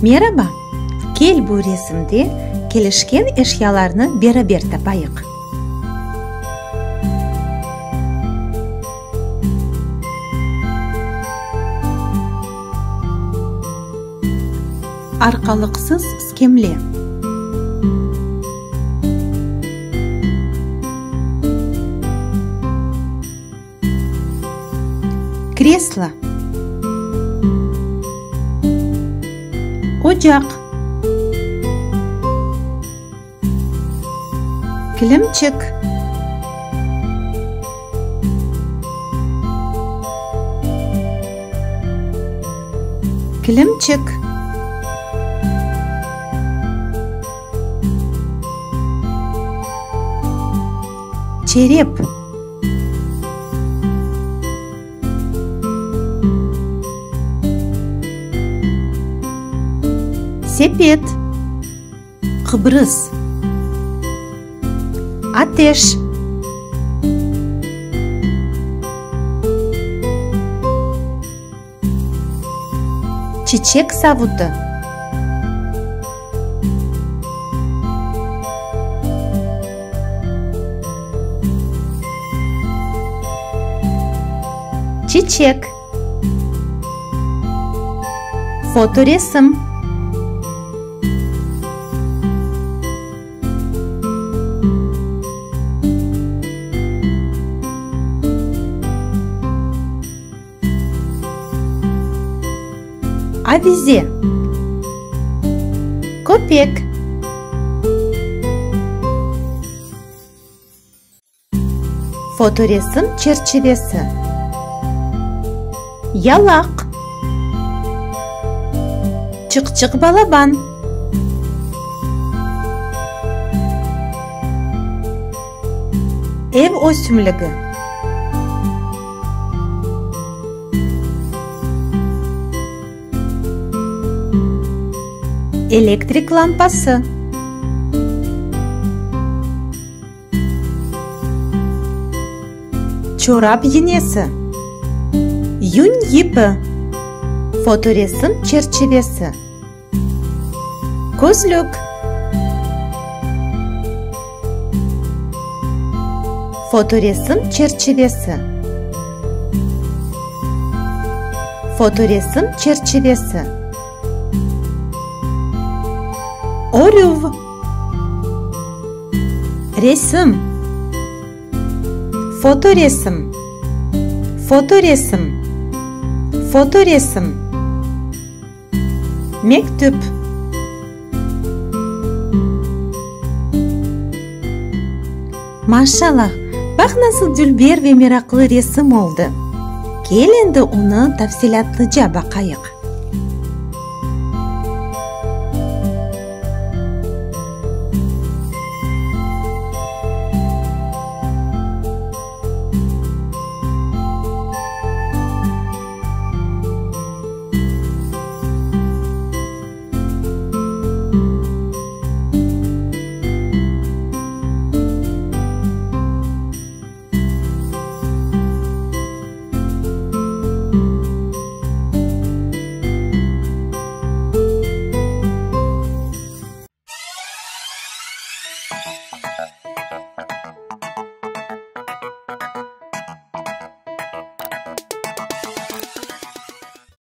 Meraba! Kel bu resimde kelişken eşyalarnı beraber tapayıq. Arqalıqsız skemle. Kreslo. Ocaq. Kilimçik. Kilimçik. Çerep. Sepet. Qıbrız. Ateş. Çiçek savutı. Çiçek. Fotoresim. Avize. Köpek. Fotoresim çerçivesi. Yalaq. Çıqçıq balaban. Ev ösümligi. Elektrik lampası. Çorap yinesi. Yün yipi. Fotoresim çerçivesi. Közlük. Fotoresim çerçivesi. Fotoresim çerçivesi. Örüv. Resim. Fotoresim. Fotoresim. Fotoresim. Mektüp. Maşallah, baq nasıl dülber ve meraqlı resim oldı! Kel endi onı tafsilâtlıca baqayıq.